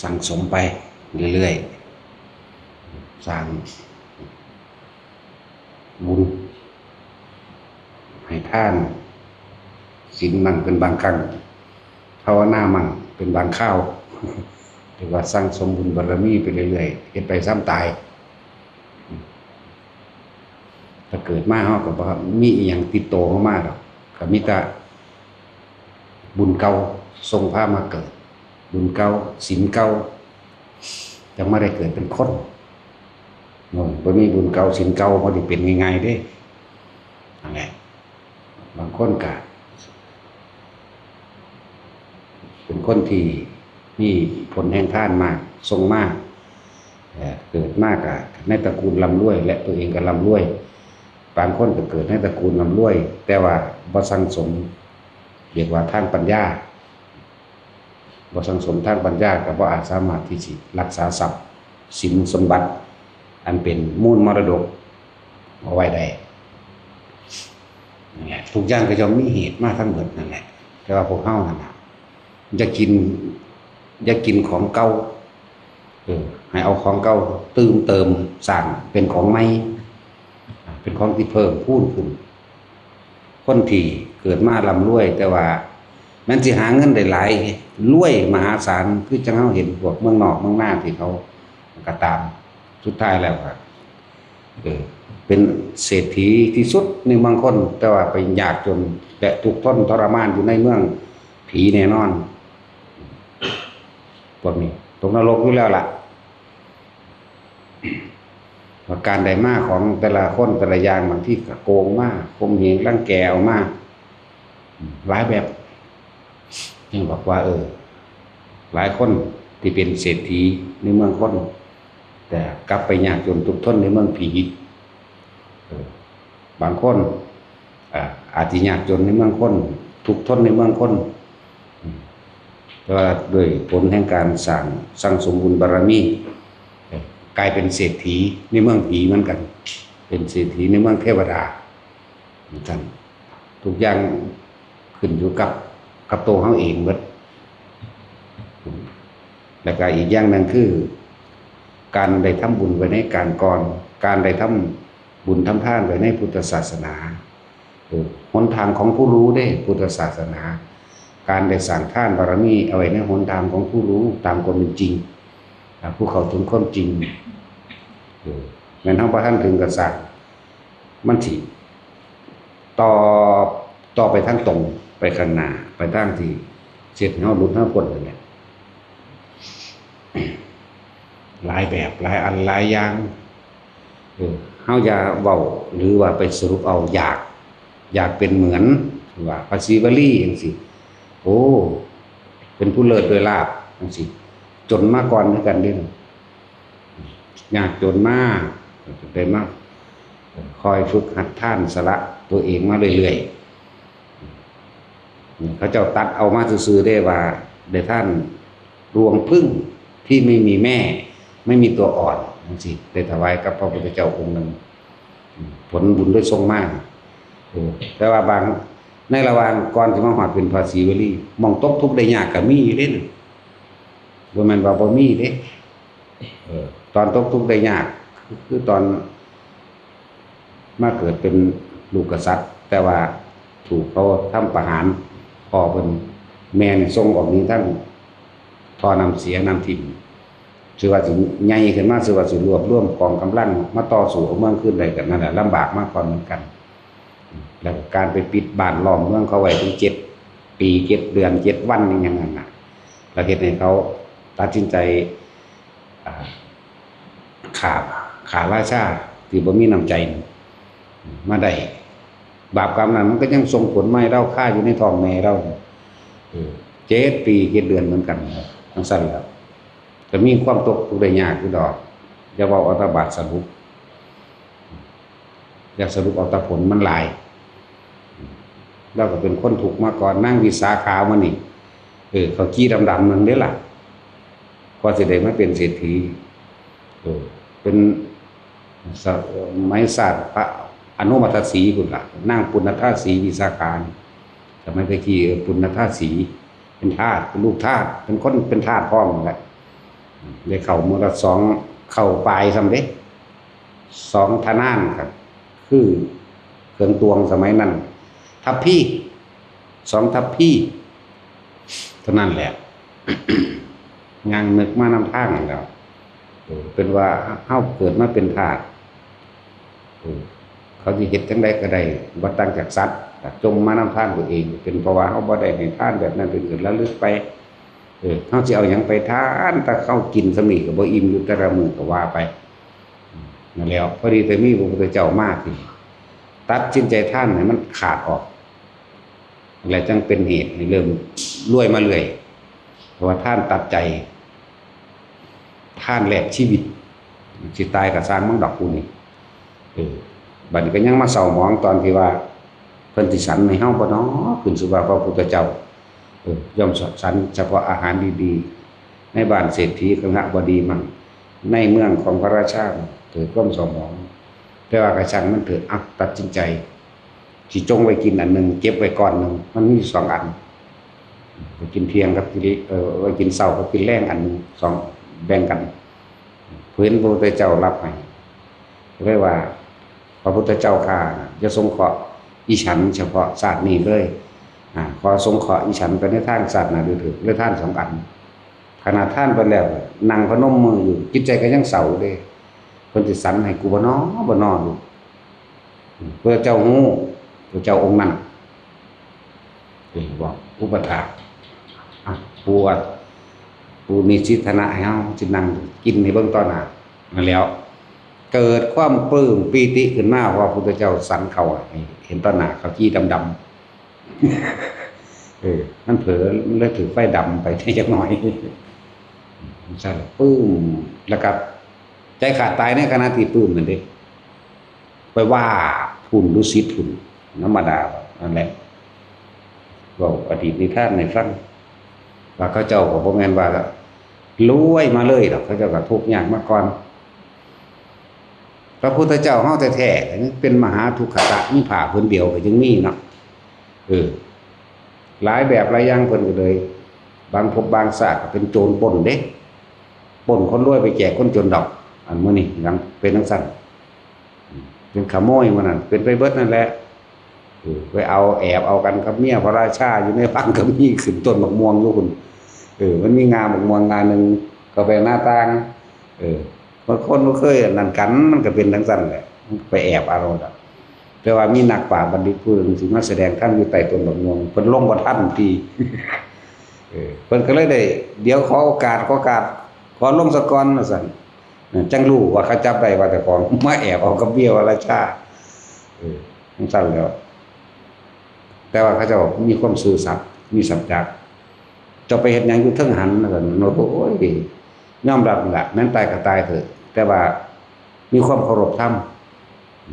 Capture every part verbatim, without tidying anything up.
สั่งสมไปเรื่อยๆ สร้างบุญให้ทาน ศีลมั่งเป็นบางครั้ง ภาวนามั่งเป็นบางคราว เรียกว่าสั่งสมบุญบารมีไปเรื่อยๆ เฮ็ดไปซ้ำตาย ถ้าเกิดมาเฮาก็บ่มีอีหยังติดตัวเฮามาดอก ก็มีแต่บุญเก่าส่งพามาเกิด บุญเก่า ศีลเก่า จั่งมาได้เกิดเป็นคน โอ้ย บ่มีบุญเก่าศีลเก่า บ่ได้เป็นง่ายๆ เด้ นั่นแหละ บางคนก็ เป็นคนที่มีผลแห่งทานมาก ส่งมาก เอ่อ เกิดมากอะ ในตระกูลร่ำรวย และตัวเองก็ร่ำรวย บางคนก็เกิดในตระกูลร่ำรวย แต่ว่าบ่สั่งสม เรียกว่าทางปัญญา บ่สั่งสมทางปัญญา ก็บ่อาจสามารถที่สิรักษาทรัพย์สินสมบัติ อันเป็นมูลมรดกเอาไว้ได้ เนี่ย ทุกอย่างก็ย่อมมีเหตุมาทั้งหมดนั่นแหละ แต่ว่าพวกเฮานั่นน่ะ อย่ากิน อย่ากินของเก่า เออ ให้เอาของเก่าตื่มเติมสร้างเป็นของใหม่ อ่า เป็นของที่เพิ่มพูนขึ้น คนที่เกิดมาร่ำรวย แต่ว่ามันสิหาเงินได้หลาย รวยมหาศาล คือจั่งเฮาเห็นพวกเมืองนอกเมืองนาที่เขาก็ตาม สุดท้ายแล้วก็ เออ เป็นเศรษฐีที่สุดในบางคน แต่ว่าไปยากจนและทุกข์ทนทรมานอยู่ในเมืองผีแน่นอน พวกนี้ตกนรกอยู่แล้วล่ะ ว่าการได้มาของแต่ละคนแต่ละอย่าง บางทีก็โกงมา ข่มเหงรังแกเอามา หลายแบบ ยังบอกว่า เออ หลายคนที่เป็นเศรษฐีในเมืองคน แต่กลับไปยากจนทุกข์ทนในเมืองผี เออ บางคน อ่า อาจจะยากจนในเมืองคน ทุกข์ทนในเมืองคน อืม แต่ว่าด้วยผลแห่งการสร้าง สั่งสมบุญบารมี เออ กลายเป็นเศรษฐีในเมืองผีเหมือนกัน เป็นเศรษฐีในเมืองเทวดาเหมือนกัน ทุกอย่างขึ้นอยู่กับ กับตัวเฮาเองเบิด แล้วก็อีกอย่างหนึ่งคือ การได้ทำบุญไว้ในการก่อน การได้ทำบุญทำทานไว้ในพุทธศาสนา เออ หนทางของผู้รู้เด้ พุทธศาสนา การได้สร้างทานบารมีเอาไว้ในหนทางของผู้รู้ตามความเป็นจริง อ่า ผู้เข้าถึงความจริง เออ แม่นเฮาบ่ทันถึงก็สร้าง มันสิต่อ ต่อไปทางตรง ไปข้างหน้า ไปทางที่สิเฮ็ดให้เฮาหลุดเฮาพ้นนั่นแหละ หลายแบบ หลายอัน หลายอย่าง เออ เฮาอย่าเว้า หรือว่าไปสรุปเอา อยาก อยากเป็นเหมือน ว่าพระศรีวลีจั่งซี้ โอ้ เป็นผู้เลิศด้วยลาภจั่งซี้ จนมาก่อนคือกันเด้ ยากจนมา ได้มาคอยฝึกหัดทานสละตัวเองมาเรื่อยๆ เขาเจ้าตัดเอามาซื่อๆ ได้ว่า ได้ทานรวงผึ้งที่ไม่มีแม่ ไม่มีตัวอ่อนจั่งซี้ ได้ถวายกับพระพุทธเจ้าองค์หนึ่ง ผลบุญได้ส่งมา เออ แต่ว่าบาง ในระหว่างก่อนที่มาฮอดเป็นพระศรีวลี หม่องตกทุกข์ได้ยากก็มีอยู่เด้นะ บ่แม่นว่าบ่มีเด้ เออ ตอนตกทุกข์ได้ยาก คือ คือตอนมาเกิดเป็นลูกกษัตริย์ แต่ว่าถูกเขาทำประหาร พ่อเพิ่น แม่นี่ส่งออกหนีทางท่อน้ำเสียน้ำทิ่ม ถือว่าสิใหญ่ขึ้นมา ถือว่าสิรวบรวมกองกำลังมาต่อสู้เอาเมืองคืนได้ ก็นั่นแหละ ลำบากมาก่อนเหมือนกัน แล้วก็การไปปิดบ้านล้อมเมืองเขาไว้ถึงเจ็ดปี เจ็ดเดือน เจ็ดวัน อีหยังนั่นน่ะ แล้วเฮ็ดให้เขาตัดสินใจ อ่า ฆ่า ฆ่าราชาที่บ่มีน้ำใจมาได้ บาปกรรมนั้นมันก็ยังส่งผลมาให้ลาวคาอยู่ในท้องแม่ลาว เออ เจ็ดปี เจ็ดเดือนเหมือนกัน จั่งซั้นแหละ ก็มีความตกทุกข์ได้ยากอยู่ดอก อย่าเว้าเอาแต่บาดสรุป อย่าสรุปเอาแต่ผลมันหลาย ลาวก็เป็นคนทุกข์มาก่อน นางวิสาขามื้อนี้ เออ เขาวจี่ดำๆ หนึ่งเด้ล่ะ กว่าสิได้มาเป็นเศรษฐี เออ เป็นสมัยศาสตร์พระอนุมัตตสีพุ้นล่ะ นางปุณณธาสีวิสาขานี่ สมัยตะกี้ เออ ปุณณธาสี เป็นทาส เป็นลูกทาส เป็นคนเป็นทาสพร้อมนั่นแหละ ได้เข้ามื้อละสอง เข้าปายซ้ำเด้ สองทะนานครับ คือเครื่องตวงสมัยนั้น ทัพพี สองทัพพี เท่านั้นแหละ ย่างนึกมานำทางนั่นแหล้ว เออ เป็นว่าเฮาเกิดมาเป็นธาตุ เออ เขาสิเฮ็ดจั่งใดก็ได้ บ่ต่างจากสัตว์ จมมานำทางตัวเอง เป็นเพราะว่าเฮาบ่ได้ให้ทานแบบนั้น เป็นอื่นระลึกไป เออ เฮาสิเอาหยังไปทาน ถ้าเฮากินส่ำนี้ก็บ่อิ่มอยู่แต่ละมื้อก็ว่าไป นั่นแหล้ว พอดีแต่มีพระพุทธเจ้ามาที่ตัดสินใจทานให้มันขาดออก และจั่งเป็นเหตุให้เริ่มรวยมาเรื่อย เพราะว่าทานตัดใจ ทานแลกชีวิต สิตายก็ซ่างมันดอกผู้นี้ เออ บัดนี้ก็ยังมาเศร้าหมองตอนที่ว่า เพิ่นสิสรรให้เฮาบ่น้อ ขึ้นชื่อว่าพระพุทธเจ้า เออ ย่อมสรรเฉพาะอาหารดีๆ ในบ้านเศรษฐีคฤหบดีมั่ง ในเมืองของพระราชามั่ง เกิดความเศร้าหมอง แต่ว่าก็ซ่างมันเถอะ อ่ะ ตัดสินใจ สิจงไว้กินอันหนึ่ง เก็บไว้ก้อนหนึ่ง มันมีสองอัน ไว้กินเที่ยงกับกิน เอ่อ ไว้กินเช้ากับกินแลงอันหนึ่ง สอง แบ่งกัน เพิ่นพระพุทธเจ้ารับให้ เลยว่า พระพุทธเจ้าข้า อย่าสงเคราะห์อีฉันเฉพาะชาตินี้เลย อ่า ขอสงเคราะห์อีฉันไปในทางชาติหน้าโดยเถิด เลยทานสองอัน ขนาดทานไปแล้ว นั่งพนมมืออยู่ จิตใจก็ยังเศร้าเด้ เพิ่นสิสรรให้กูบ่น้อ บ่น้อลูก พระเจ้าฮู้ พระเจ้าองค์นั้น เออ บอกอุปถาก อ่ะ ปู่ว่า ปู่นิสิตนะให้เฮาสินั่งกินให้เบิ่งต่อหน้า นั่นแหล้ว เกิดความปลื้มปีติขึ้นมา ว่าพุทธเจ้าสรรเขาให้เห็นต่อหน้า เขาขี้ดำๆ เออ มันเผลอ มันเลยถือไฟดำไปจักหน่อย ซั่น ปึ้ม แล้วก็ใจขาดตายในขณะที่ปึ้มนั่นเด้ ไปว่าพุ้น ดุสิตพุ้น ธรรมดา นั่นแหละ เว้าอดีตนิทานให้ฟัง ว่าเขาเจ้าก็บ่แม่นว่ารวยมาเลยดอก เขาเจ้าก็ทุกข์ยากมาก่อน พระพุทธเจ้าเฮาแท้ๆ เป็นมหาทุกขะ มีผ้าผืนเดียวก็ยังมีเนาะ เออ หลายแบบหลายอย่างเพิ่นก็เลย บางภพบางชาติก็เป็นโจรปล้นเด้ ปล้นคนรวยไปแจกคนจนดอก อันมื้อนี้หยังเป็นจั่งซั้น เป็นขโมยมื้อนั้น เป็นไปเบิดนั่นแหละ เออ ไปเอาแอบเอากันกับเมียพระราชาอยู่ในวังก็มี ขึ้นต้นบักม่วงอยู่พุ้น เออ มันมีงาบักม่วงงาหนึ่ง ก็ไปหน้าต่าง เออ บางคนบ่เคยอันนั้นกัน มันก็เป็นจั่งซั้นแหละ ไปแอบเอาดอก แต่ว่ามีนักปราชญ์บัณฑิตผู้หนึ่งสิมาแสดงธรรมอยู่ใต้ต้นบักม่วง เพิ่นลงบ่ทันที เออ เพิ่นก็เลยได้ เดี๋ยวขอโอกาส ขอโอกาส ขอลงซะก่อนว่าซั่น เออ จั่งรู้ว่าเขาจับได้ว่าเจ้าของมาแอบเอากับเมียพระราชา เออ จั่งซั้นแหล้ว แต่ว่าเขาเจ้ามีความซื่อสัตย์ มีสัจจะ เจ้าไปเฮ็ดหยังอยู่เทิงหั้น ว่าซั่น โอ้ย ยอมรับแหละ แม่นตายก็ตายเถอะ แต่ว่ามีความเคารพธรรม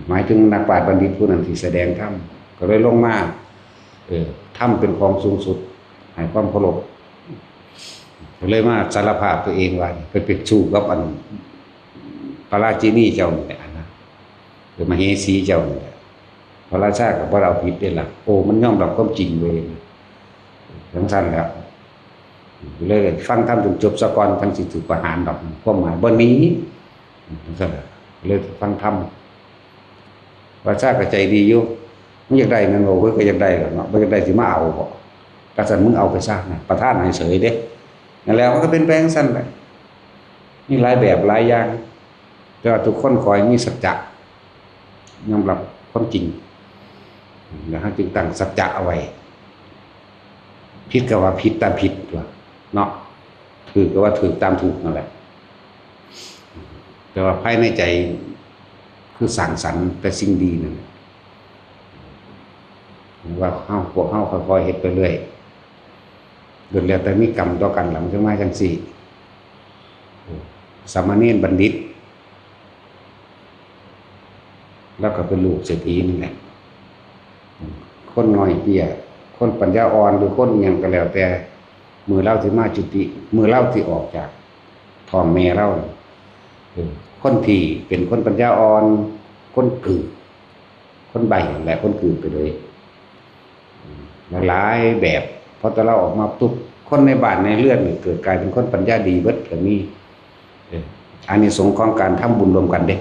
หมายถึงนักปราชญ์บัณฑิตผู้นั้นที่แสดงธรรม ก็เลยลงมา เออ ธรรมเป็นของสูงสุด ให้ความเคารพ ก็เลยมาสารภาพตัวเองว่า ไปเป็นชู้กับอัน พระราชินีเจ้านี่แหละนะ คือมเหสีเจ้านี่แหละ พระราชาก็บ่ได้เอาผิดเด้ล่ะ โอ้ มันยอมรับความจริงเว้ย จั่งซั้นแหล้ว เลยฟังธรรมจนจบซะก่อน จั่งสิถูกประหารดอก ความหมายบ่หนี จั่งซั้นแหละ เลยฟังธรรม พระราชาก็ใจดีอยู่ มึงอยากได้แม่นบ่ เฮ้ย ก็อยากได้แหละเนาะ บ่อยากได้สิมาเอาบ่ กะซั้นมึงเอาไปซะนะ ประทานให้เสยเด้ นั่นแหละ มันก็เป็นไปจั่งซั้นแหละ มีหลายแบบหลายอย่าง แต่ว่าทุกคนขอให้มีสัจจะ ยอมรับความจริง แล้วเราจึงตั้งสัจจะเอาไว้ ผิดก็ว่าผิดตามผิดตัวเนาะ ถูกก็ว่าถูกตามถูกนั่นแหละ แต่ว่าภายในใจคือสร้างสรรค์แต่สิ่งดีนั่นแหละ ว่าเฮา พวกเฮาค่อยๆเฮ็ดไปเรื่อย ล้วนแล้วแต่มีกรรมต่อกันล่ะ มันจะมาจั่งซี้ สามเณรบัณฑิต แล้วก็เป็นลูกเศรษฐีนี่แหละ คนง่อยเตี้ย คนปัญญาอ่อน หรือคนอิหยังก็แล้วแต่ มื้อลาวสิมาจุติ มื้อลาวสิออกจากท้องแม่ลาว เออ คนที่เป็นคนปัญญาอ่อน คนกืก คนใบ้นั่นแหละ คนกืกไปเลย หลายๆแบบ พอแต่ลาวออกมาปุ๊บ คนในบ้านในเรือนนี่เกิดกลายเป็นคนปัญญาดีเบิดก็มี เออ อานิสงส์ของการทำบุญร่วมกันเด้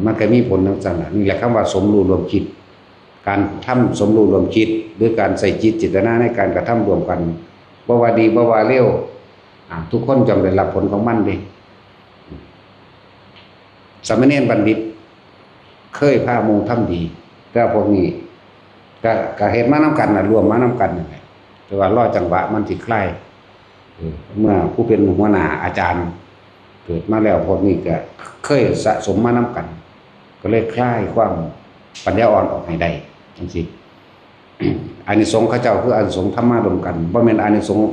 มันก็มีผลจั่งซั้นล่ะ นี่แหละคำว่าสมรู้ร่วมคิด การทำสมรู้ร่วมคิด หรือการใส่จิตเจตนาในการกระทำร่วมกัน บ่ว่าดีบ่ว่าเลว อ่า ทุกคนย่อมได้รับผลของมันเด้ สามเณรบัณฑิต เคยพาหมู่ทำดี แต่พวกนี้ ก็ ก็เฮ็ดมานำกันน่ะ ร่วมมานำกันนั่นแหละ แต่ว่ารอจังหวะมันสิคลาย เออ เมื่อผู้เป็นหัวหน้าอาจารย์เกิดมาแล้ว พวกนี้ก็เคยสะสมมานำกัน ก็เลยคลายความปัญญาอ่อนออกให้ได้จั่งซี้ อานิสงส์เขาเจ้าคืออานิสงส์ทำมาร่วมกัน บ่แม่นอานิสงส์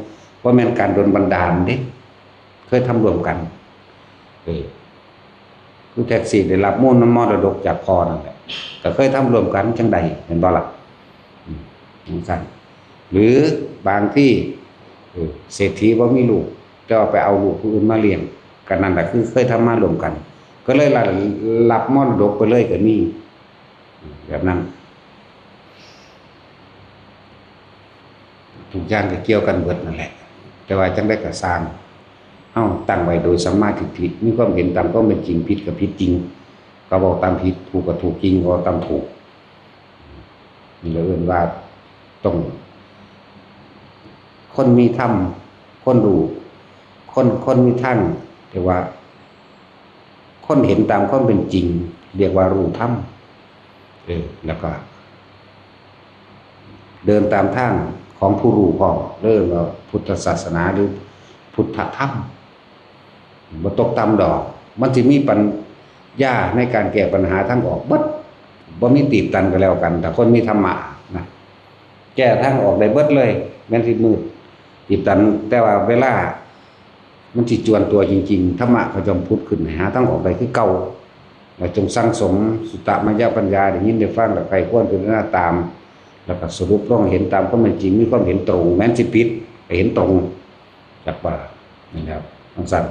บ่แม่นการโดนบันดาลเด้ เคยทำร่วมกัน เออ คือแท็กซี่ได้รับมูลมรดกจากพ่อนั่นแหละ ก็เคยทำร่วมกันจั่งใด เห็นบ่ล่ะ อืม จั่งซั้น หรือบางที่ เออ เศรษฐีบ่มีลูก แต่ว่าไปเอาลูกผู้อื่นมาเลี้ยง ก็นั่นแหละคือเคยทำมาร่วมกัน ก็เลยรับมรดกไปเลยก็มี แบบนั้น ทุกอย่างก็เกี่ยวกันเบิดนั่นแหละ แต่ว่าจั่งใดก็ซ่าง เฮาตั้งไว้โดยสัมมาทิฏฐิ มีความเห็นตามความเป็นจริง ผิดก็ผิดจริง ก็เว้าตามผิด ถูกก็ถูกจริง เว้าตามถูก นี่เราเอิ้นว่าต้อง คนมีธรรม คนรู้ คน คนมีธรรม เรียกว่า คนเห็นตามความเป็นจริง เรียกว่ารู้ธรรม เออ แล้วก็ เดินตามทางของผู้รู้พร้อม เรียกว่าพุทธศาสนาหรือพุทธธรรม บ่ตกต่ำดอก มันสิมีปัญญาในการแก้ปัญหาทางออกเบิด บ่มีตีบตันก็แล้วกัน ถ้าคนมีธรรมะนะ แก้ทางออกได้เบิดเลย แม้นสิมืด ตีบตัน แต่ว่าเวลา มันสิจวนตัวจริงๆ ธรรมะก็ย่อมผุดขึ้นให้หาทางออกได้คือเก่า แล้วจงสั่งสมสุตตมยปัญญา ได้ยินได้ฟังแล้วใคร่ครวญพิจารณาตาม แล้วก็สรุปลงเห็นตามความเป็นจริง มีความเห็นตรง แม้นสิผิดก็เห็นตรง จักว่า นี่แหละ จั่งซั้น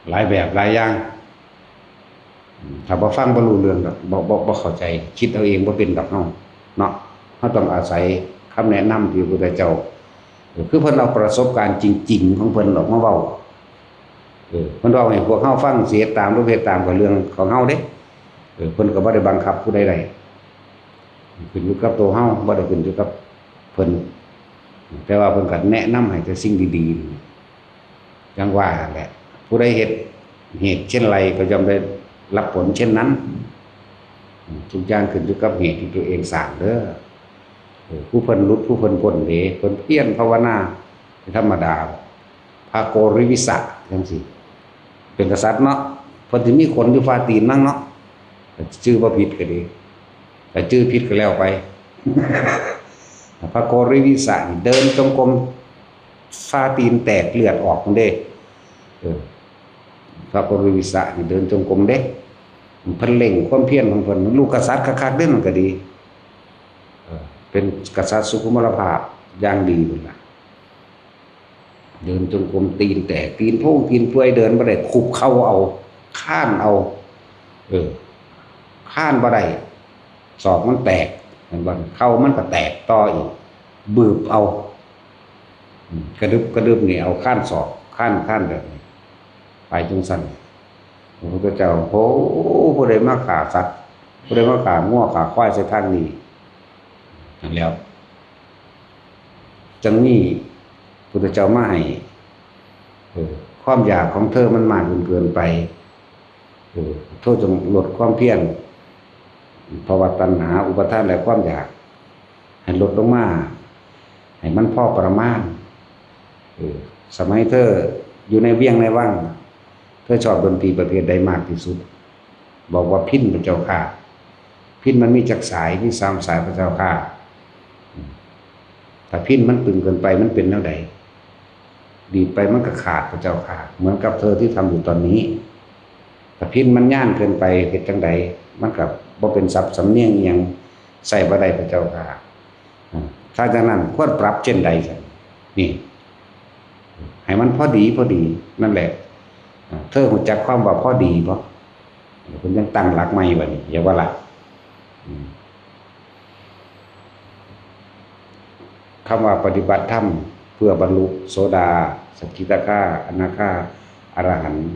หลายแบบหลายอย่าง อืม ถ้าบ่ฟังบ่รู้เรื่องดอก บ่ บ่ บ่เข้าใจ คิดเอาเองบ่เป็นดอกเฮา เนาะ เฮาต้องอาศัยคำแนะนำที่พระพุทธเจ้า เออ คือเพิ่นเอาประสบการณ์จริงๆของเพิ่นออกมาเว้า เออ เพิ่นเว้าให้พวกเฮาฟัง สิเฮ็ดตามหรือบ่เฮ็ดตามก็เรื่องของเฮาเด้ เออ เพิ่นก็บ่ได้บังคับผู้ใดได้ ขึ้นอยู่กับตัวเฮา บ่ได้ขึ้นอยู่กับเพิ่น แต่ว่าเพิ่นก็แนะนำให้แต่สิ่งดีๆ จั่งว่านั่นแหละ ผู้ใดเฮ็ดเหตุเช่นไรก็ย่อมได้รับผลเช่นนั้น อืม ทุกอย่างขึ้นอยู่กับเหตุที่ตัวเองสร้างเด้อ เออ ผู้เพิ่นหลุด ผู้เพิ่นพ้นเด้ เพิ่นเพียรภาวนาเป็นธรรมดา พระโกริวิสะจั่งซี้ เป็นกษัตริย์เนาะ เพิ่นสิมีขนอยู่ฝ่าตีนนางเนาะ ชื่อบ่ผิดก็ดี แต่ชื่อผิดก็แล้วไป พระโกริวิสะนี่เดินจงกรม ฝ่าตีนแตกเลือดออกเด้ เออ พระโกริวิสะนี่เดินจงกรมเด้ เพิ่นเร่งความเพียรของเพิ่น ลูกกษัตริย์คักๆเด้ มันก็ดี เออ เป็นกษัตริย์สุขุมารภาพอย่างดีพุ้นล่ะ เดินจงกรมตีนแตก ตีนโพงตีนเปื่อย เดินบ่ได้ คุบเข่าเอา ค้านเอา เออ ค้านบ่ได้ ศอกมันแตก แม่นบ่ เข่ามันก็แตกต่ออีก บืบเอา อืม กระดึบกระดึบนี่เอาค้านศอก ค้าน ค้านแบบนี้ ไปจั่งซั้น พระพุทธเจ้า โอ้ ผู้ใดมาฆ่าสัตว์ ผู้ใดมาฆ่างัวฆ่าควายใส่ทางนี้ นั่นแล้ว จั่งมีพุทธเจ้ามาให้ เออ ความอยากของเธอมันมากจนเกินไป เออ เธอจงลดความเพียร เพราะว่าตัณหาอุปาทานและความอยาก ให้ลดลงมา ให้มันพอประมาณ เออ สมัยเธออยู่ในเวียงในวัง เธอชอบดนตรีประเภทใดมากที่สุด บอกว่าพิณพระเจ้าข้า พิณมันมีจักสาย มีสามสายพระเจ้าข้า อืม ถ้าพิณมันตึงเกินไปมันเป็นแนวใด ดีดไปมันก็ขาดพระเจ้าข้า เหมือนกับเธอที่ทำอยู่ตอนนี้ ถ้าพิณมันย่านเกินไปเฮ็ดจั่งใด มันก็บ่เป็นศัพท์สำเนียงอิหยัง ใช้บ่ได้พระเจ้าข้า อ่า ถ้าจั่งนั้นควรปรับเช่นใดซั่น นี่ ให้มันพอดีพอดี นั่นแหละ อ่า เธอรู้จักความว่าพอดีบ่ เพิ่นยังตั้งหลักใหม่บัดนี้ อย่าว่าล่ะ อืม คำว่าปฏิบัติธรรมเพื่อบรรลุโสดา สกิทาคา อนาคา อรหันต์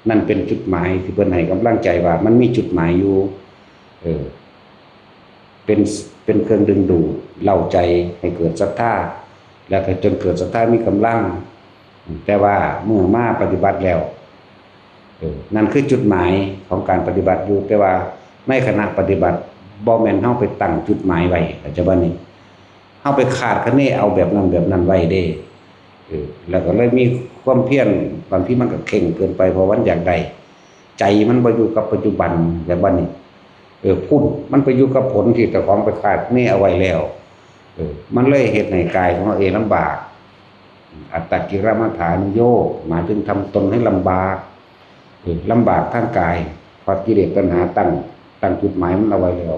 นั่นเป็นจุดหมายที่เพิ่นให้กำลังใจว่ามันมีจุดหมายอยู่ เออ เป็น เป็นเครื่องดึงดูด เร้าใจให้เกิดศรัทธา แล้วก็จนเกิดศรัทธามีกำลัง แต่ว่าเมื่อมาปฏิบัติแล้ว เออ นั่นคือจุดหมายของการปฏิบัติอยู่ แต่ว่าในขณะปฏิบัติ บ่แม่นเฮาไปตั้งจุดหมายไว้ เข้าใจบ่นี่ เฮาไปคาดคะเนเอาแบบนั้นแบบนั้นไว้เด้ เออ แล้วก็เลยมีความเพียร บางทีมันก็เคร่งเกินไป เพราะมันอยากได้ ใจมันบ่อยู่กับปัจจุบัน แบบว่านี่ เออ พุ้น มันไปอยู่กับผลที่เจ้าของไปคาดคะเนเอาไว้แล้ว เออ มันเลยเฮ็ดให้กายของเราเองลำบาก อัตตกิลมัฏฐานุโยค หมายถึงทำตนให้ลำบาก เออ ลำบากทางกาย เพราะกิเลสตัณหาตั้ง ตั้งจุดหมายมันเอาไว้แล้ว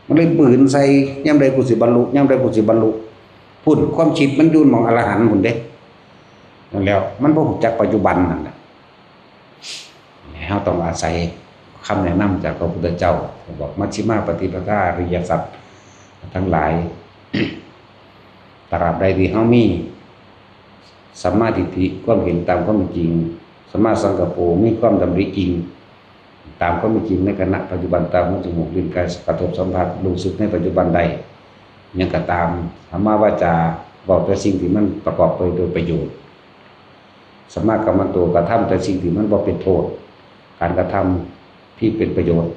มันเลยบืนใส่ ยามใดกูสิบรรลุ ยามใดกูสิบรรลุ พุ้น ความคิดมันอยู่หม่องอรหันต์พุ้นเด้ นั่นแหล้ว มันบ่รู้จักปัจจุบันนั่นแหละ เฮาต้องอาศัยคำแนะนำจากพระพุทธเจ้า บอกมัชฌิมาปฏิปทาอริยสัจทั้งหลาย ตราบใดที่เฮามีสัมมาทิฏฐิ ความเห็นตามความเป็นจริง สัมมาสังกัปโป มีความดำริจริง ตามความเป็นจริงในขณะปัจจุบัน ตาหูจมูกลิ้นกายกระทบสัมผัส รู้สึกในปัจจุบันได้ หยังก็ตาม สัมมาวาจา เว้าแต่สิ่งที่มันประกอบไปโดยประโยชน์ สัมมากัมมันโต กระทำแต่สิ่งที่มันบ่เป็นโทษ การกระทำที่เป็นประโยชน์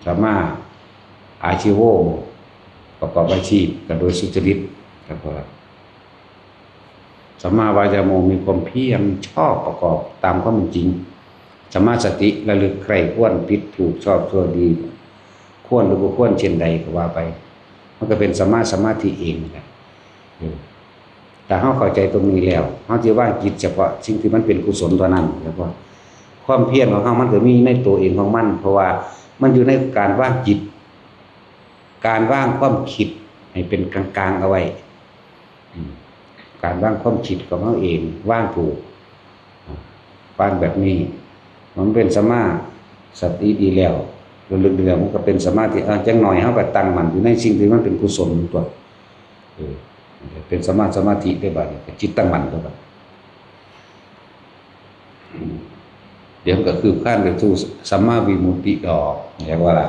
สัมมาอาชีโว ประกอบอาชีพก็โดยสุจริต แล้วก็ สัมมาวายาโม มีความเพียรชอบประกอบตามความเป็นจริง สัมมาสติ ระลึกใคร่ครวญผิดถูกชอบชั่วดี ควรหรือบ่ควรเช่นใดก็ว่าไป มันก็เป็นสัมมาสมาธิเองนะ เออ ถ้าเฮาเข้าใจตรงนี้แล้ว เฮาจะวางจิตเฉพาะสิ่งที่มันเป็นกุศลเท่านั้น แล้วก็ความเพียรของเฮามันก็มีในตัวเองของมัน เพราะว่ามันอยู่ในการวางจิต การวางความคิดให้เป็นกลางๆเอาไว้ อืม การวางความคิดของเฮาเอง วางถูก วางแบบนี้ มันเป็นสัมมาสติดีแล้ว ระลึกดีแล้ว มันก็เป็นสมาธิ อ่า จักหน่อยเฮาก็ตั้งมั่นอยู่ในสิ่งที่มันเป็นกุศลตัว เออ เป็นสัมมาสมาธิได้บัดนี้ จิตตั้งมั่นแล้วบัด เดี๋ยวมันก็คืบคลานไปสู่สัมมาวิมุตติดอก เรียกว่าล่ะ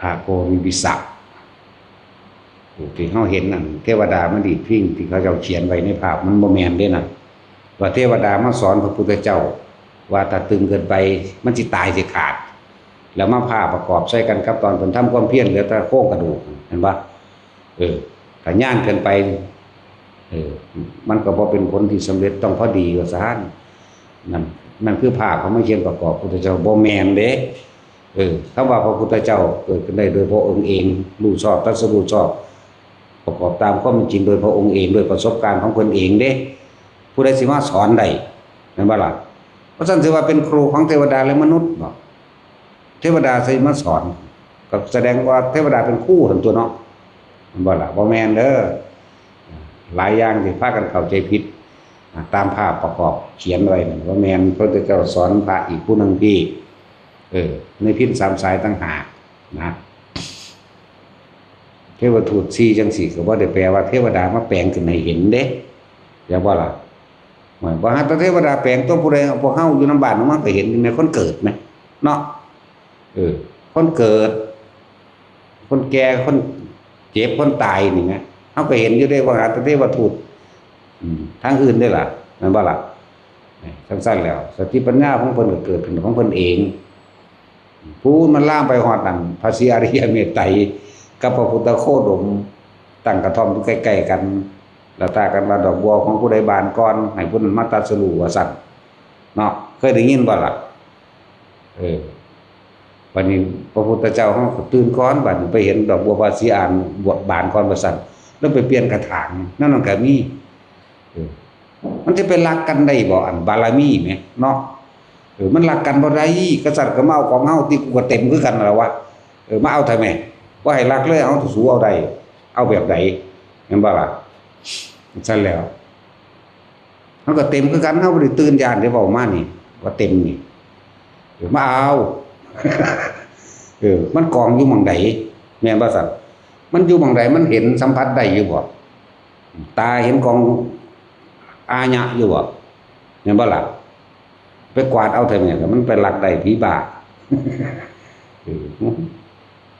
พระโพธิวิสัช ที่เฮาเห็นนั่น เทวดามาดีดพิณที่เขาเจ้าเขียนไว้ในภาพ มันบ่แม่นเด้นั่น ว่าเทวดามาสอนพระพุทธเจ้า ว่าถ้าตึงเกินไปมันสิตายสิขาด แล้วมาผ่าประกอบใส่กันกับตอนเพิ่นทำความเพียรเหลือแต่โครงกระดูก เห็นปะ เออ ถ้าย่านเกินไป เออ มันก็บ่เป็นผลที่สำเร็จ ต้องพอดีว่าซั่น นั่น นั่นคือภาพของมาเขียนประกอบพุทธเจ้า บ่แม่นเด้ เออ คำว่าพระพุทธเจ้าเกิดขึ้นได้โดยพระองค์เอง รู้ชอบ ตรัสรู้ชอบ ประกอบตามความเป็นจริงโดยพระองค์เอง โดยประสบการณ์ของเพิ่นเองเด้ ผู้ใดสิมาสอนได้ แม่นบ่ล่ะ เพราะฉะนั้นถือว่าเป็นครูของเทวดาและมนุษย์บ่ เทวดาสิมาสอน ก็แสดงว่าเทวดาเป็นครูหั่นตัวเนาะ แม่นบ่ล่ะ บ่แม่นเด้อ หลายอย่างที่พากันเข้าใจผิด อ่า ตามภาพประกอบเขียนไว้นั่น บ่แม่น พระพุทธเจ้าสอนพระอีกผู้หนึ่งที่ เออ ในพิณสามสายต่างหากนะ เทวทูตสี่จังสี่ก็บ่ได้แปลว่าเทวดามาแปลงขึ้นให้เห็นเด้ แม่นบ่ล่ะ หมายว่าหาแต่เทวดาแปลงตัวผู้ใด พวกเฮาอยู่นำบ้านนำเมืองก็เห็นแม่นคนเกิดแหม เนาะ เออ คนเกิด คนแก่ คนเจ็บ คนตายนี่แหม เฮาก็เห็นอยู่เด้ ว่าหาแต่เทวทูต อืม ทางอื่นเด้ล่ะ แม่นบ่ล่ะ จั่งซั้นแล้ว สติปัญญาของเพิ่นก็เกิดขึ้นของเพิ่นเอง พู้นมันลามไปฮอดนั่น พระศรีอริยเมตไตรกับพระพุทธโคดม ตั้งกระท่อมอยู่ใกล้ๆกัน แล้วท้ากันว่าดอกบัวของผู้ใดบานก่อน ให้ผู้นั้นมาตรัสรู้ว่าซั่น เนาะ เคยได้ยินบ่ล่ะ เออ บัดนี้พระพุทธเจ้าเฮาก็ตื่นก่อน บัดนี้ไปเห็นดอกบัวพระศรีอานบานก่อนว่าซั่น แล้วไปเปลี่ยนกระถาง นั่นมันก็มี เออ มันจะไปลักกันได้บ่ อันบารมีแหม เนาะ เออ มันลักกันบ่ได้ กษัตริย์ก็มาเอาของเฮาติ กูก็เต็มคือกันนั่นล่ะวะ เออ มาเอาทำไม บ่ให้ลักเลย เอา สูเอาได้ เอาแบบใด แม่นบ่ล่ะ ซั่นแล้ว เฮาก็เต็มคือกัน เฮาบ่ได้ตื่นย้านเด้ เว้ามานี่ ว่าเต็มนี่ เออ มาเอา เออ มันกองอยู่หม่องใด แม่นบ่ซั่น มันอยู่หม่องใด มันเห็นสัมผัสได้อยู่บ่ ตาเห็นของอาญะอยู่บ่ แม่นบ่ล่ะ ไปกวาดเอาเถอะแม่น มันไปลักได้ผีบ้า เออ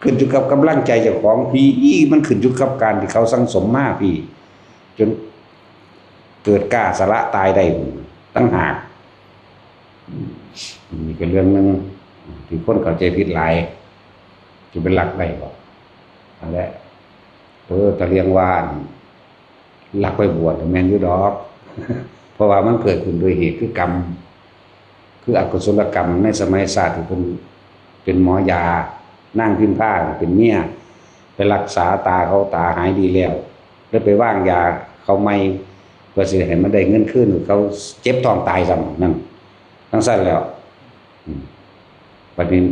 ขึ้นอยู่กับกำลังใจเจ้าของ ผีมันขึ้นอยู่กับการที่เขาสั่งสมมาพี่ จนเกิดกล้าสละตายได้ต่างหาก นี่ก็เรื่องหนึ่งที่คนเข้าใจผิดหลาย จะเป็นลักได้บ่ นั่นแหละ เออ แต่เรื่องว่า ลักไปบวชแม่นอยู่ดอก เพราะว่ามันเกิดขึ้นโดยเหตุคือกรรม คืออกุศลกรรมในสมัยชาติที่เพิ่นเป็นหมอยา นางพิมพาเป็นเมีย ไปรักษาตาเขา ตาหายดีแล้ว แล้วไปวางยาเขาใหม่ เพื่อสิให้มันได้เงินคืน เขาเจ็บท้องตายซ้ำนั่น จั่งซั้นแล้ว อืม บัดนี้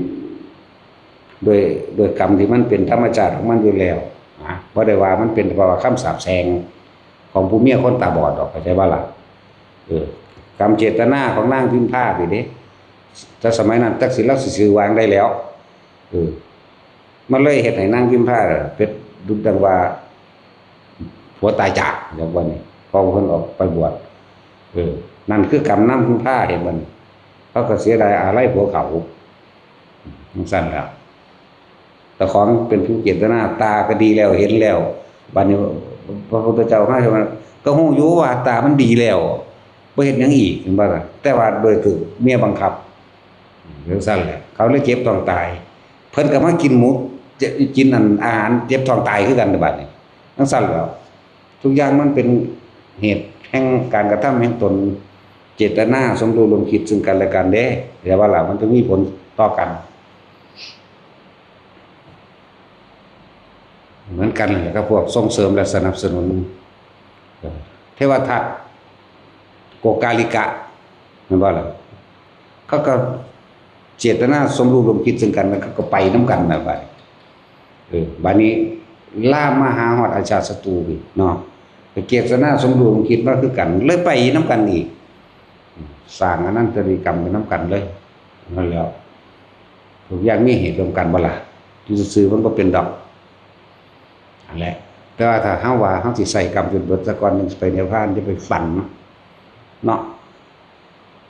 ด้วย ด้วยกรรมที่มันเป็นธรรมชาติของมันอยู่แล้ว นะ บ่ได้ว่ามันเป็นเพราะว่าคำสาปแช่งของผู้เมียคนตาบอดดอก เข้าใจบ่ล่ะ เออ กรรมเจตนาของนางพิมพาพี้เด้ แต่สมัยนั้นจักสิลาวสิชื่อว่าหยังได้แล้ว เออ มันเลยเฮ็ดให้นางพิมพาเป็นดุจดังว่า ผัวตายจาก อย่างว่านี่ พอเพิ่นออกไปบวช เออ นั่นคือกรรมนางพิมพา เห็นบ่นี่ เขาก็เสียดายอาลัยผัวเขา จั่งซั้นแหละ เจ้าของเป็นผู้เจตนา ตาก็ดีแล้ว เห็นแล้ว บัดนี้พระพุทธเจ้ามาว่า ก็ฮู้อยู่ว่าตามันดีแล้ว บ่เฮ็ดหยังอีก เห็นบ่ล่ะ แต่ว่าโดยถูกเมียบังคับ จั่งซั้นแหละ เขาเลยเจ็บท้องตาย เพิ่นก็มากินหมู กินอันอาหารเจ็บท้องตายคือกัน บัดนี้ จั่งซั้นแหละ ทุกอย่างมันเป็นเหตุแห่งการกระทำแห่งตน เจตนาสมรู้ร่วมคิดซึ่งกันและกันเด้ แต่ว่าล่ะ มันจะมีผลต่อกัน เหมือนกันแหละครับ พวกส่งเสริมและสนับสนุน เทวทัต โกกาลิกะ แม่นบ่ล่ะ เขาก็เจตนาสมรู้ร่วมคิดซึ่งกัน แล้วเขาก็ไปนำกันน่ะ บัดนี้ เออ บัดนี้ลามมาหาฮอดอาชาติศัตรูอีกเนาะ ก็เจตนาสมรู้ร่วมคิดมาคือกัน เลยไปนำกันอีก สร้างอนันตริยกรรมไปนำกันเลย นั่นแหล้ว ทุกอย่างมีเหตุร่วมกันบ่ล่ะ อยู่ซื่อๆมันบ่เป็นดอก นั่นแหละ แต่ว่าถ้าเฮาว่าเฮาสิใช้กรรมจนเบิดซะก่อน จั่งสิไปนิพพาน อย่าไปฝันเนาะ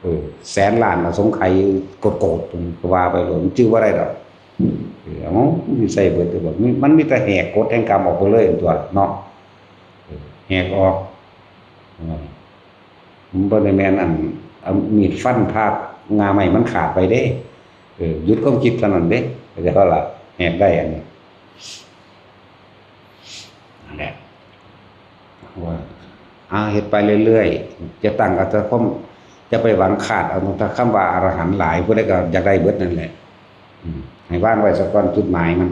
เออ แสนล้านอสงไขยโกรธๆ ก็ว่าไปโลด มันจื่อบ่ได้ดอก เออ มันสิใช้เบิดแต่บ่ มัน มันมีแต่แหกกฎแห่งกรรมออกไปเลยตัวเนาะ เออ แหกออก เออ มันบ่ได้แม่นอันเอามีดฟันผ่าง่าไม้มันขาดไปเด้ เออ หยุดความคิดเท่านั้นเด้ เข้าใจบ่ล่ะ แหกได้อันนี้ นั่นแหละ ว่า เอาเฮ็ดไปเรื่อยๆ จะตั้งเอาแต่ความ จะไปหวังคาดเอาแต่คำว่าอรหันต์หลาย ผู้ใดก็อยากได้เบิดนั่นแหละ อืม ให้วางไว้ซะก่อนจุดหมายมัน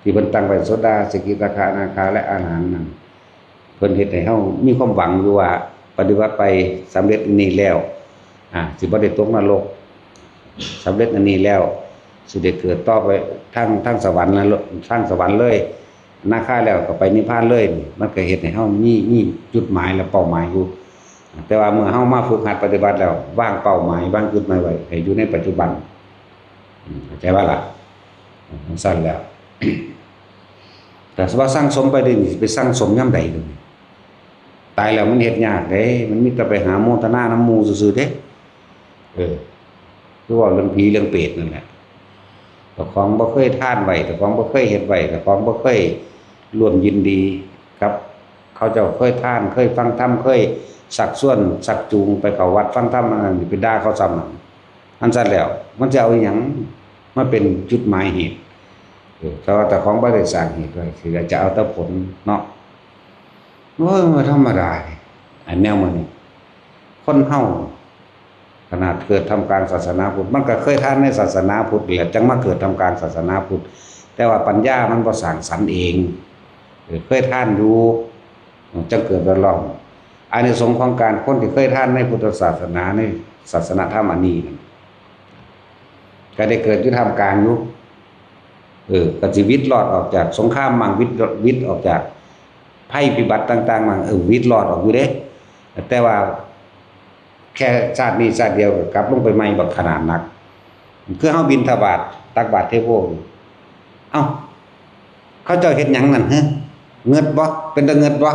ที่เพิ่นตั้งไว้โสดา สกิทาคา อนาคา และอรหันต์นั่น เพิ่นเฮ็ดให้เฮามีความหวังอยู่ว่าปฏิบัติไปสำเร็จอันนี้แล้ว อ่า สิบ่ได้ตกนรก สำเร็จอันนี้แล้ว สิได้เกิดต่อไปทาง ทางสวรรค์นะ ทางสวรรค์เลย อนาคาแล้วก็ไปนิพพานเลย มันก็เฮ็ดให้เฮามี มีจุดหมายและเป้าหมายอยู่ แต่ว่าเมื่อเฮามาฝึกหัดปฏิบัติแล้ว วางเป้าหมาย วางจุดหมายไว้ให้อยู่ในปัจจุบัน อืม เข้าใจบ่ล่ะ อืม จั่งซั้นแหล้ว แต่ว่าสั่งสมไปเด้นี่ สิไปสั่งสมยามใดเด้นี่ ตายแล้วมันเฮ็ดยากเด้ มันมีแต่ไปหาโมทนานำหมู่ซื่อๆเด้ เออ คือเว้าเรื่องผีเรื่องเปรตนั่นแหละ เจ้าของบ่เคยทานไว้ เจ้าของบ่เคยเฮ็ดไว้ เจ้าของบ่เคยร่วมยินดีกับ เขาเจ้าเคยทาน เคยฟังธรรม เคยชักชวนชักจูงไปเข้าวัดฟังธรรม อันนั้นไปด่าเขาซ้ำนั่น อันซั้นแล้ว มันจะเอาอิหยังมาเป็นจุดหมายเหตุ เออ แต่ว่าเจ้าของบ่ได้สร้างเหตุไว้ สิจะเอาแต่ผลเนาะ โอ้ย บ่ธรรมดาเด้ อันแนวมื้อนี้ คนเฮา ขนาดเกิดท่ามกลางศาสนาพุทธ มันก็เคยทานในศาสนาพุทธแหละ จั่งมาเกิดท่ามกลางศาสนาพุทธ แต่ว่าปัญญามันบ่สร้างสรรค์เอง เออ เคยทานอยู่ จั่งเกิดเดือดร้อน อานิสงส์ของการคนที่เคยทานในพุทธศาสนา ในศาสนธรรมอันนี้นั่น ก็ได้เกิดอยู่ท่ามกลางอยู่ เออ ก็สิหวิดรอดออกจากสงครามมั่ง หวิด หวิดออกจากภัยพิบัติต่างๆมั่ง เออ หวิดรอดออกอยู่เด้ แต่ว่าแค่ชาตินี้ชาติเดียวก็กลับลงไปใหม่บักขนาดนัก คือเฮาบิณฑบาต ตักบาตรเทโว เอ้า เขาเจ้าเฮ็ดหยังนั่น ฮะ เงิดบ่ เป็นตาเงิดบ่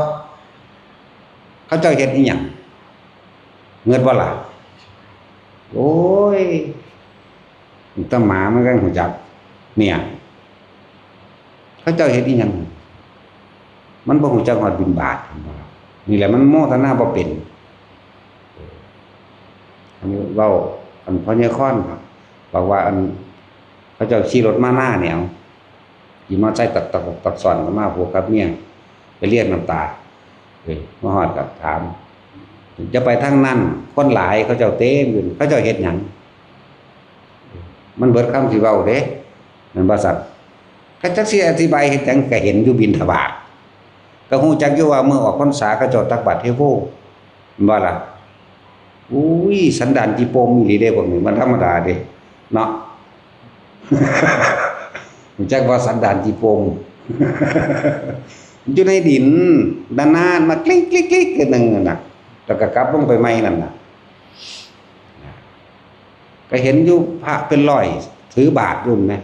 เขาเจ้าเฮ็ดอีหยัง เงิดบ่ล่ะ โอ้ย แต่หมามันก็ฮู้จัก เนี่ย เขาเจ้าเฮ็ดอีหยัง มันบ่ฮู้จักฮอดบิณฑบาต นี่แหละมันโมทนาบ่เป็น อันนี้เว้า อันพ่อใหญ่คอน บอกว่าอัน เขาเจ้าขี่รถมาหน้าเนี่ย ขี่มอไซค์ตักตักตักสอนกันมา ผัวกับเมีย ไปเรียกน้ำตา เอ้ย มาฮอดก็ถาม จะไปทางนั้น คนหลาย เขาเจ้าเต็มอยู่ เขาเจ้าเฮ็ดหยัง มันเบิดคำสิเว้าเด้ แม่นบ่ซั่น ก็จักสิอธิบายเฮ็ดหยัง ก็เห็นอยู่บิณฑบาต ก็ฮู้จักอยู่ว่ามื้อออกพรรษาเขาเจ้าตักบาตรเทโว แม่นบ่ล่ะ อุ้ย สันดานจีโปมอีหลีเด้พวกนี้ มันธรรมดาเด้ เนาะ รู้จักว่าสันดานจีโปม อยู่ในดิน นานๆ มากริ๊กกริ๊กกริ๊กเทื่อหนึ่งนั่นน่ะ แล้วก็กลับลงไปใหม่นั่นน่ะ ก็เห็นอยู่พระเป็นร้อย ถือบาตรอยู่นะ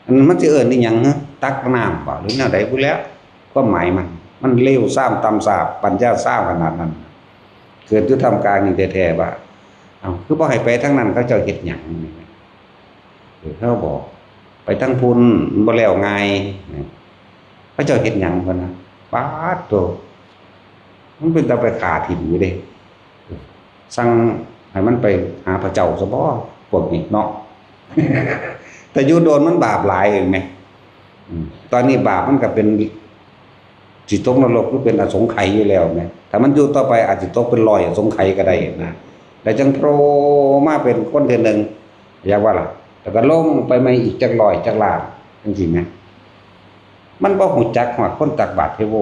อันนั้นมันสิเอิ้นอีหยังฮะ ตักน้ำบ่ หรือแนวใดพู้นแหล้ว ความหมายมัน มันเลวทรามต่ำสาบ ปัญญาทรามขนาดนั้น เกิดอยู่ท่ามกลางนี่แท้ๆ ว่า เอ้า คือบ่ให้ไปทางนั้น เขาเจ้าเฮ็ดหยัง เออ เขาบอก ไปทางพุ้น มันบ่แล้วง่าย เขาเจ้าเฮ็ดหยัง เพิ่นนะ ป๊าดโธ่ มันเป็นตาไปฆ่าถิ่มอยู่เด้ สั่งให้มันไปหาพระเจ้าซะบ่ พวกนี้เนาะ แต่อยู่โดนมันบาปหลายเองไหม อืม ตอนนี้บาปมันก็เป็น สิตกนรก คือเป็นอสงไขยอยู่แล้วไหม ถ้ามันอยู่ต่อไปอาจสิตกเป็นร้อยอสงไขยก็ได้นะ แล้วจังโผล่มาเป็นคนเทื่อหนึ่ง อยากว่าล่ะ แล้วก็ลงไปใหม่อีกจักร้อยจักล้าน จังซี่แหม มันบ่ฮู้จักฮอดคนตักบาตรเทโว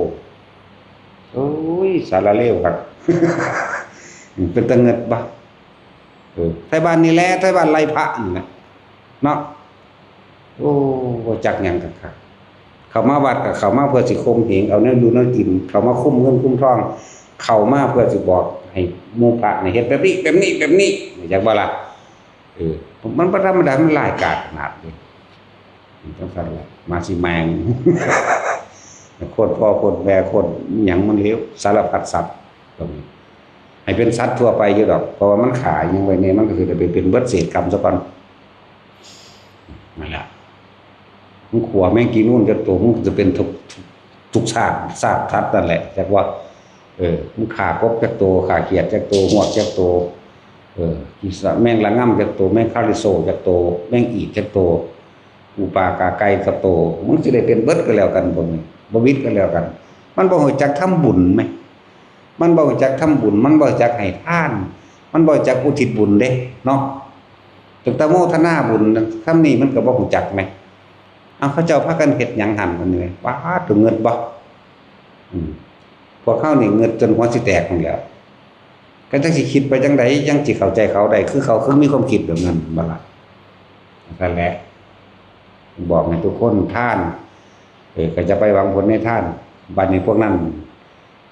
โอ้ย สารเลวครับ เป็นตาเงิดบ่ เออ ไทบ้านนี่แหละ ไทบ้านไล่พระนี่แหละ เนาะ โอ้ บ่จักหยังคักๆ เข้ามาวัดก็เข้ามาเพื่อสิข่มเหง เอาแนวอยู่แนวกิน เข้ามาคุมเงินคุมทอง เข้ามาเพื่อสิบอกให้หมู่พระนี่เฮ็ดแบบนี้ แบบนี้ แบบนี้ จักบ่ล่ะ เออ มันบ่ธรรมดา มันร้ายกาจขนาดนี้ จังซั่นแหละ มาสิแมง โคตรพ่อโคตรแม่โคตรหยังมันเลว สารพัดสัตว์ ตรงนี้ ให้เป็นสัตว์ทั่วไปอยู่ดอก เพราะว่ามันขาหยังไว้เนี่ย มันก็คือจะไปเป็นเบิดเศษกรรมซะก่อน นั่นแหละ มึงขัวแมงกีนูนจักตัว มึงก็จะเป็นทุก ทุกชาติ ชาติสัตว์นั่นแหละ จักว่า เออ มึงฆ่ากบจักตัว ฆ่าเขียดจักตัว ฮวกจักตัว เออ ขี้สะ แมงระง่ำจักตัว แมงคาริโซจักตัว แมงอีดจักตัว ปูปลาก๋าไก่จักตัว มึงสิได้เป็นเบิดก็แล้วกัน พวกนี้ บ่วิดก็แล้วกัน มันบ่ฮู้จักทำบุญไหม มันบ่รู้จักทำบุญ มันบ่รู้จักให้ทาน มันบ่รู้จักอุทิศบุญเด้ เนาะ ตั้งแต่โมทนาบุญนะ คำนี้มันก็บ่รู้จักแหม เอา เขาเจ้าพากันเฮ็ดหยังหั่น มันนี่ ป๊าด เงิดบ่ อืม พวกเฮานี่เงิดจนหัวสิแตกนั่นแหล้ว ก็จักสิคิดไปจังใด จังสิเข้าใจเขาได้ คือเขาคือมีความคิดแบบนั้นบ่ล่ะ นั่นแหละ บอกให้ทุกคนทาน เออ ก็จะไปหวังผลในทาน บัดนี้พวกนั้น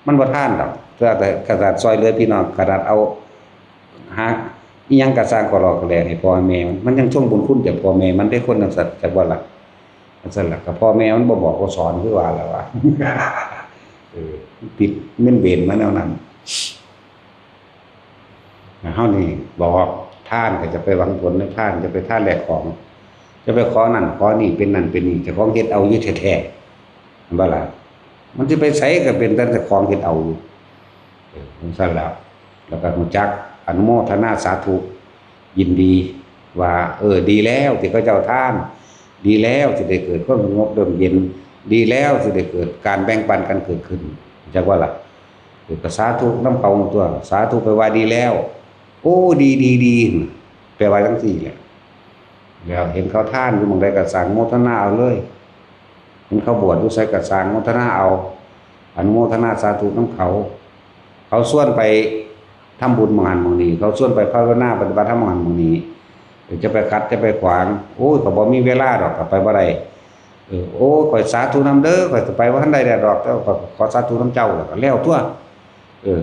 มันบ่ทานดอก แต่ แต่ขนาดซอยเหลือพี่น้อง ขนาดเอา หาอิหยังกะสร้าง ก็หลอกก็แหลกให้พ่อแม่มัน มันยังทวงบุญคุณจากพ่อแม่มันได้ คนจังซั่น จักว่าล่ะ จังซั่นล่ะ ก็พ่อแม่มันบ่บอกบ่สอน คือว่าล่ะว่า เออ ติดเม็นเวรมาแนวนั้น เฮานี่บอก ทานก็จะไปหวังผลในทาน จะไปทานแลกของ จะไปขอนั่นขอนี่ เป็นนั่นเป็นนี่ เจ้าของเฮ็ดเอาอยู่แท้ๆ แม่นบ่ล่ะ มันสิไปไสก็เป็นแต่เจ้าของเฮ็ดเอาอยู่ เออ จังซั่นแล้ว แล้วก็รู้จักอนุโมทนาสาธุ ยินดีว่า เออ ดีแล้วที่เขาเจ้าทาน ดีแล้วที่ได้เกิดความสงบร่มเย็น ดีแล้วที่ได้เกิดการแบ่งปันกันเกิดขึ้น จักว่าล่ะ เออ ก็สาธุนำเขาตัว สาธุไปว่าดีแล้ว โอ้ ดี ดี ดี แปลว่าจังซี่แหละ แล้วเห็นเขาทานอยู่หม่องใดก็สร้างโมทนาเอาเลย เห็นเขาบวชอยู่ไสก็สร้างโมทนาเอา อนุโมทนาสาธุนำเขา เขาชวนไปทำบุญหม่องหั้นหม่องนี้ เขาชวนไปภาวนาปฏิบัติธรรมหม่องหั้นหม่องนี้ เออ จะไปขัดจะไปขวาง โอ้ย ก็บ่มีเวลาดอก ก็ไปบ่ได้ เออ โอ้ย ข้อยสาธุนำเด้อ ข้อยสิไปบ่ทันได้ดอก แต่ว่าข้อยขอสาธุนำเจ้า แล้วก็แล้วตั๊ว เออ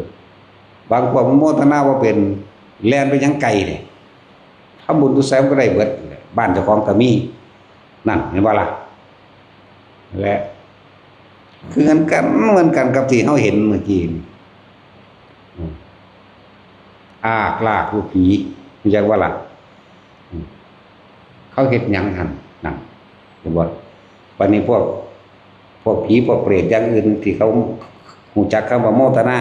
บางพวกมันโมทนาบ่เป็น แล่นไปหยังไกลเนี่ย ทำบุญอยู่ไสมันก็ได้เบิด บ้านเจ้าของก็มี นั่น เห็นบ่ล่ะ และ คือกัน เหมือนกันกับที่เฮาเห็นเมื่อกี้นี่ ลากลากลูกผี รู้จักว่าล่ะ อืม เขาเฮ็ดหยังหั่นนั่น เห็นบ่ บัดนี้พวก พวกผีพวกเปรตอย่างอื่นที่เขารู้จักคำว่าโมทนา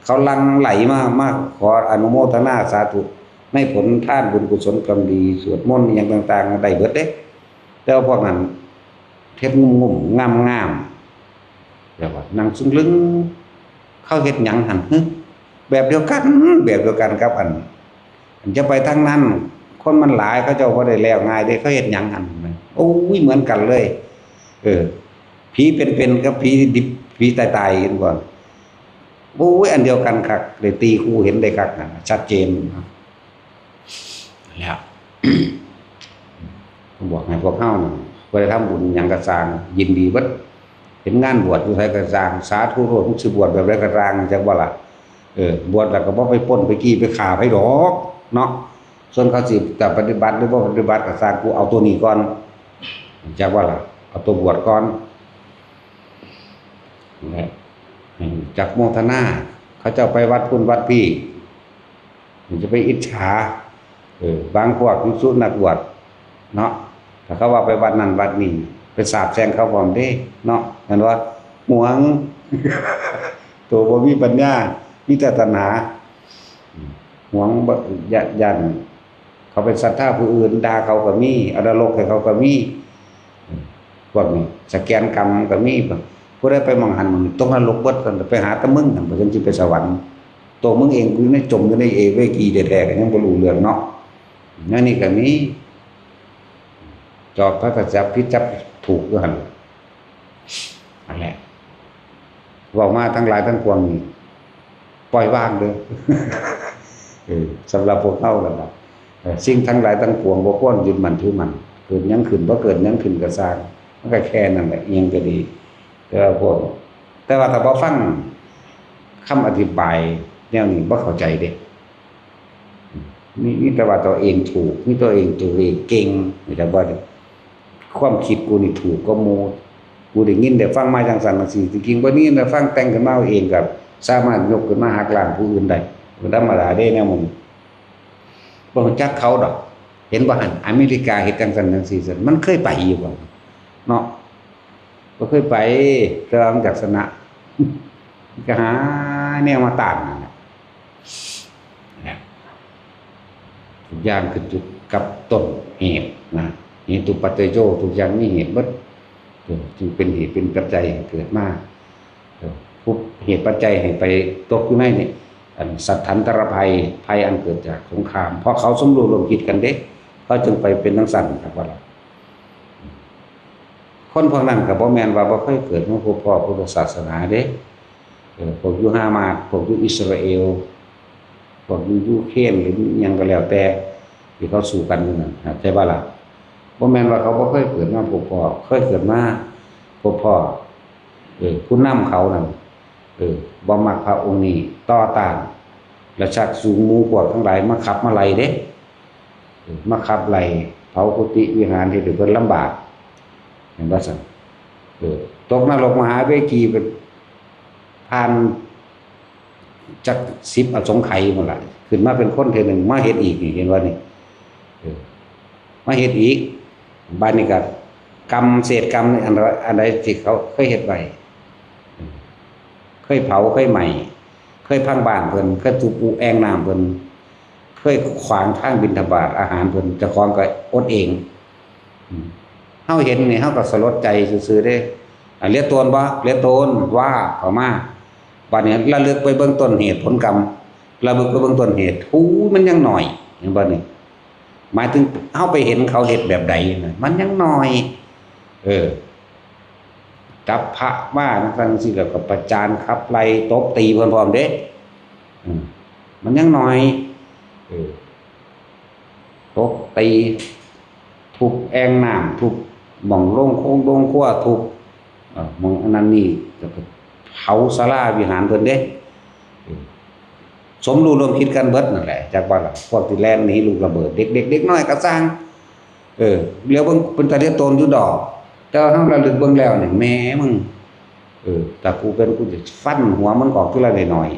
เขาหลั่งไหลมา มาขออนุโมทนาสาธุ ในผลทานบุญกุศลกรรมดี สวดมนต์อิหยังต่างๆ ได้เบิดเด้ แต่ว่าพวกนั้นเฮ็ดงุ่มๆ งามๆ แบบว่านั่งซึ่งลึง เขาเฮ็ดหยังหั่น หึ แบบเดียวกัน แบบเดียวกันกับอัน อันจะไปทางนั้น คนมันหลาย เขาเจ้าบ่ได้แล้วง่ายเด้ เขาเฮ็ดหยังหั่น โอ้ย เหมือนกันเลย เออ ผีเป็นๆ กับผีดิบ ผีตายๆ เห็นบ่ โอ้ย อันเดียวกันคัก ได้ตีคู่เห็นได้คักนั่นน่ะ ชัดเจน แล้ว ผมบอกให้พวกเฮานั่น บ่ได้ทำบุญหยังก็ซ่าง ยินดีเบิด เห็นงานบวชอยู่ไสก็ซ่าง สาธุโลด มึงสิบวชแบบใดก็ซ่าง จักบ่ล่ะ เออ บวชแล้วก็บ่ไปปล้นไปจี้ไปฆ่าไผดอก เนาะ ส่วนเขาสิจะปฏิบัติหรือบ่ปฏิบัติก็ซ่าง กูเอาตัวนี้ก่อน จักบ่ล่ะ เอาตัวบวชก่อน นั่นแหละ ให้จักโมทนา เขาเจ้าไปวัดพุ้นวัดพี้ มันจะไปอิจฉา เออ บางพวกภิกษุนักบวช เนาะ ถ้าเขาว่าไปวัดนั่นวัดนี่ ไปสาปแช่งเขาพร้อมเด้ เนาะ แม่นบ่ หวง ตัวบ่มีปัญญา มีแต่ตัณหา หวงบ่ ยะ ย่าน เขาไปศรัทธาผู้อื่น ด่าเขาก็มี เอานรกให้เขาก็มี พวกนี้ สแกนกรรมก็มี ผู้ใดไปหม่องหั้นหม่องนี้ ตกนรกเบิด ซั่น ไปหาแต่มึงหั่น บ่จั่งสิไปสวรรค์ ตัวมึงเองอยู่ใน จมอยู่ในเวจีแท้ๆ ก็ยังบ่รู้เรื่องเนาะ แนวนี้ก็มี จอบพระจับผิดจับถูกอยู่หั่น นั่นแหละ เว้ามาทั้งหลายทั้งปวงนี่ ปล่อยวางเด้อ เออ สำหรับพวกเฮานั่นล่ะ เออ สิ่งทั้งหลายทั้งปวงบ่ควรยึดมั่นถือมั่น เกิดหยังขึ้น บ่เกิดหยังขึ้นก็ซ่าง มันก็แค่นั้นแหละ อิหยังก็ดี แต่ว่าพวก แต่ว่าถ้าบ่ฟังคำอธิบายแนวนี้ บ่เข้าใจเด้ มี มีแต่ว่าตัวเองถูก มีตัวเอง ตัวเองเก่ง แต่ว่าความคิดกูนี่ถูกกว่าหมู่ กูได้ยินได้ฟังมาจั่งซั้นจั่งซี้ ที่จริงบ่ได้ยินได้ฟัง แต่งขึ้นมาเอาเอง ก็สามารถยกขึ้นมาหักล้างผู้อื่นได้ มันธรรมดาเด้แนวหมู่นี้ บ่รู้จักเขาดอก เห็นบ่หั่น อเมริกาเฮ็ดจั่งซั้นจั่งซี้ มันเคยไปอยู่บ่ เนาะ บ่เคยไป แต่ว่ามันจักชนะ ก็หาแนวมาต้านนั่นแหละ ทุกอย่างขึ้นอยู่กับต้นเหตุนะ เหตุปัจจัยโย ทุกอย่างมีเหตุเบิด เออ จึงเป็นเหตุเป็นปัจจัยให้เกิดมา เออ ผู้เหตุปัจจัยให้ไปตกอยู่ในนี่ อันสัตถันตรภัย ภัยอันเกิดจากสงคราม เพราะเขาสมรู้ร่วมคิดกันเด้ เขาจึงไปเป็นจั่งซั้นครับว่าล่ะ คนพวกนั้นก็บ่แม่นว่าบ่เคยเกิดมาพบพ้อพุทธศาสนาเด้ เออ พวกอยู่ฮามาส พวกอยู่อิสราเอล พวกอยู่ยูเครน หรืออิหยังก็แล้วแต่ ที่เขาสู้กันอยู่นั่น เข้าใจบ่ล่ะ บ่แม่นว่าเขาบ่เคยเกิดมาพบพ้อ เคยเกิดมาพบพ้อ เออ ผู้นำเขานั่น เออ บ่มักพระองค์นี้ ต่อต้าน และชักจูงหมู่พวกทั้งหลายมาขับมาไล่เด้ เออ มาขับไล่ เผากุฏิวิหาร เฮ็ดให้เพิ่นลำบาก เห็นบ่ซั่น เออ ตกนรกมหาเวจีไป ผ่านจักสิบอสงไขยหมดละ ขึ้นมาเป็นคนเทื่อหนึ่ง มาเฮ็ดอีกนี่ เห็นบ่นี่ เออ มาเฮ็ดอีก บัดนี้ก็กรรม เศษกรรมนี่ อันใด อันใดที่เขาเคยเฮ็ดไว้ เคยเผา เคยไหม้ เคยพังบ้านเพิ่น เคยทุบอุแอ่งน้ำเพิ่น เคยขวางทางบิณฑบาตอาหารเพิ่น เจ้าของก็อดเอง อืม เฮาเห็นนี่ เฮาก็สลดใจซื่อๆเด้ อ่ะ เหลือตนบ่ เหลือตน ว่าเข้ามา บัดนี้ระลึกไปเบิ่งต้นเหตุผลกรรม ระลึกไปเบิ่งต้นเหตุ อู้ มันยังน้อย เห็นบ่นี่ หมายถึงเฮาไปเห็นเขาเฮ็ดแบบใดนะ มันยังน้อย เออ จับพระมาจั่งซี้ แล้วก็ประจานขับไล่ ตบตีเพิ่นพร้อมเด้ อืม มันยังน้อย เออ ตบตี ทุบแอ่งน้ำ ทุบหม่องโรงโคงโรงครัว ทุบ เอ่อ หม่องอันนั้นนี่ แล้วก็เผาศาลาวิหารเพิ่นเด้ เออ สมรู้ร่วมคิดกันเบิดนั่นแหละ จักว่าล่ะ พวกที่แล่นหนีลูกระเบิด เด็กๆ เด็กน้อยก็ซ่าง เออ เหลียวเบิ่งเป็นตาเหลียวตนอยู่ดอก แต่ว่าเฮาระลึกเบิ่งแล้วนี่ แหมมึง เออ ถ้ากูเป็น กูจะฟันหัวมันออกทีละน้อย